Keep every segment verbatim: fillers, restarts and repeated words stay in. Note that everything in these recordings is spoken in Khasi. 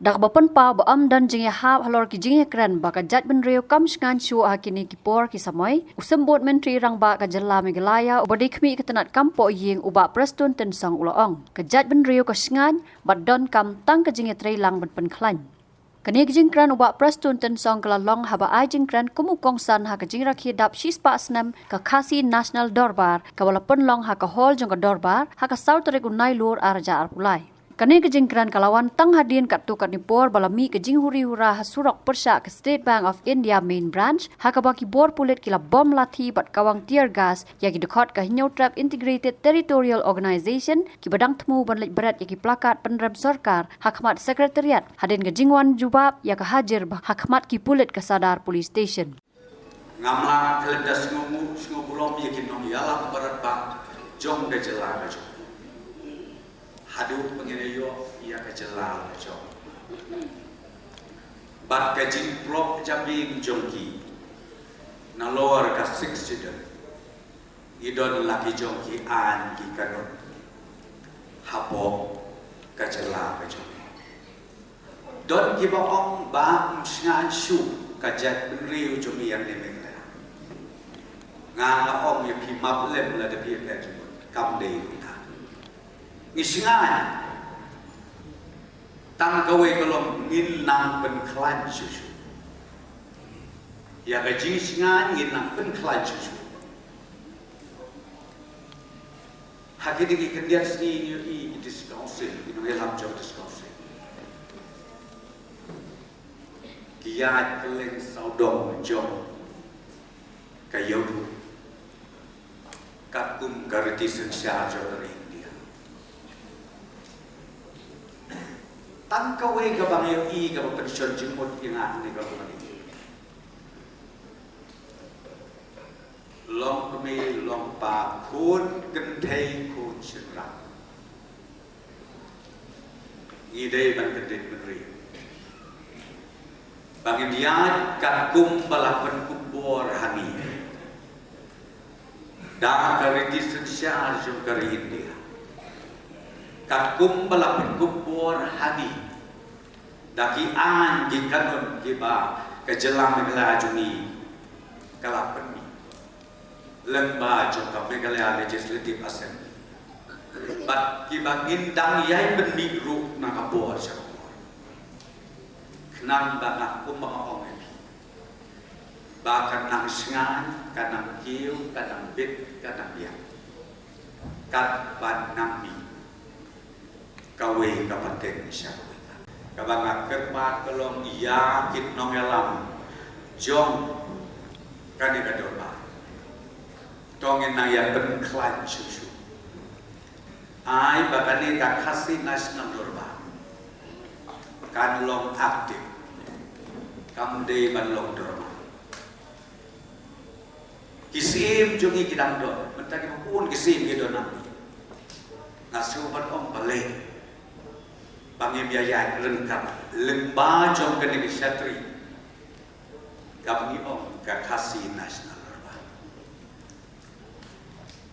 Kaba pynpaw ba ym don jingïahap halor ki jingïakren ba ka jaitbynriew kam shngaiñ shuh ha kine ki por ki samoi, u Symbud Myntri Rangbah ka jylla Meghalaya uba dei khmih ka tnat kam pohïing u Bah Prestone Tynsong u la ong, ka jaitbynriew ka shngaiñ bad donkam tang ka jingïatreilang ban pynkhlaiñ. Kane ka jingkren u Bah Prestone Tynsong ka la long haba ai jingkren kum u kongsan ha ka jingrakhe dap shispah snem ka Khasi National Dorbar kaba la pynlong ha ka hall jong ka dorbar ha ka saw tarik u Nailur ar hajar arphew lai. Kane ka jingkren ka la wan tang hadien katto katne por ba la mih ka jinghuri hura ha surok pyrshah ka State Bank of India Main Branch ha kaba ki bor pulit ki la bom lathi bad kawang tear gas ïa ki dkhot ka Hynñiewtrep Integrated Territorial Organization kiba dang thmu ban leit bret ïa ki plakat pynrem sorkar ha khmat Secretariat hadien ka jingwan jubab ïa ka hajir ba ha khmat ki pulit ka Sadar Police Station. Ngam lah khlem da sngewnguh sngewburom ïa ki nongïalam baroh ba jong ka jylla ka jong. Haduh ba ngin ïoh ïa ka jylla ka jong. Bad ka jingpyrshah jabieng jong ki. Nalor ka Sixth Schedule. Ngi don la ki jong ki aiñ ki kanun. Hapoh ka jylla ka jong. Don kiba ong ba ym shngaiñ shuh ka jaitbynriew jong ngi ïa ne Meghalaya. Nga nga ong ïa phi map lem lada phi ïa phi jubab kam dei kumta. Ngi shngaiñ. Tang kawei ka long ngin nang pynkhlaiñ shuh shuh. Ïa ka jingshngaiñ ngin nang pynkhlaiñ shuh shuh. Ha kine ki khyndiat sngi ngi ïohi ki District Council, ki nongïalam jong District Council. Ki ïaid kylleng sawdong jong ka ïewduh. Katkum ka riti synshar jong ka ri India. Tang kawei kaba ngi ïohi kaba pynshong jingmut ïa nga hangne ka kumne. Long kmie, long kpa, khun kynthei, khun shynrang. Ngi dei ban kyndit bynriew. Ba ngin ïaid katkum ba la pynkup bor ha ngi. Da ka riti synshar jong ka ri India. Katkum ba la pynkup bor ha ngi. Da ki aiñ ki kanun kiba ka jylla Meghalaya jong ngi ka la pynmih. Lyngba jong ka Meghalaya Legislative Assembly. Bad kiba ngin dang ïai pynmih ruh na ka por sha ka por. Khnang ba nga kumba nga ong ïa phi. Ba kan nang shngaiñ, kan nang kiew, kan nang bit, kan nang biang. Katba nang mih. Kawei ka pateng sha kawei. Kaba nga kyrpad ka long ïa ki nongïalam jong kane ka dorbar. To ngin nang ïa pynkhlaiñ shuh shuh. Ai ba kane ka Khasi National Dorbar kan long active. Kam dei ban long dorbar. Ki syiem jong ngi ki dang don. Mynta ki bun ki syiem ki don na. Nga shu ban ong balei. Ba ngim ïa ïaid ryngkat lyngba jong kane ka shatri. Kaba ngi ong ka Khasi National Dorbar.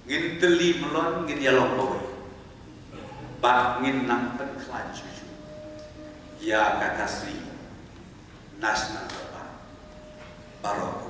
Ngin tylli mlien ngin ïa long kawei. Bad ngin nang pynkhlaiñ shuh shuh. Ïa ka Khasi National Dorbar. Baroh.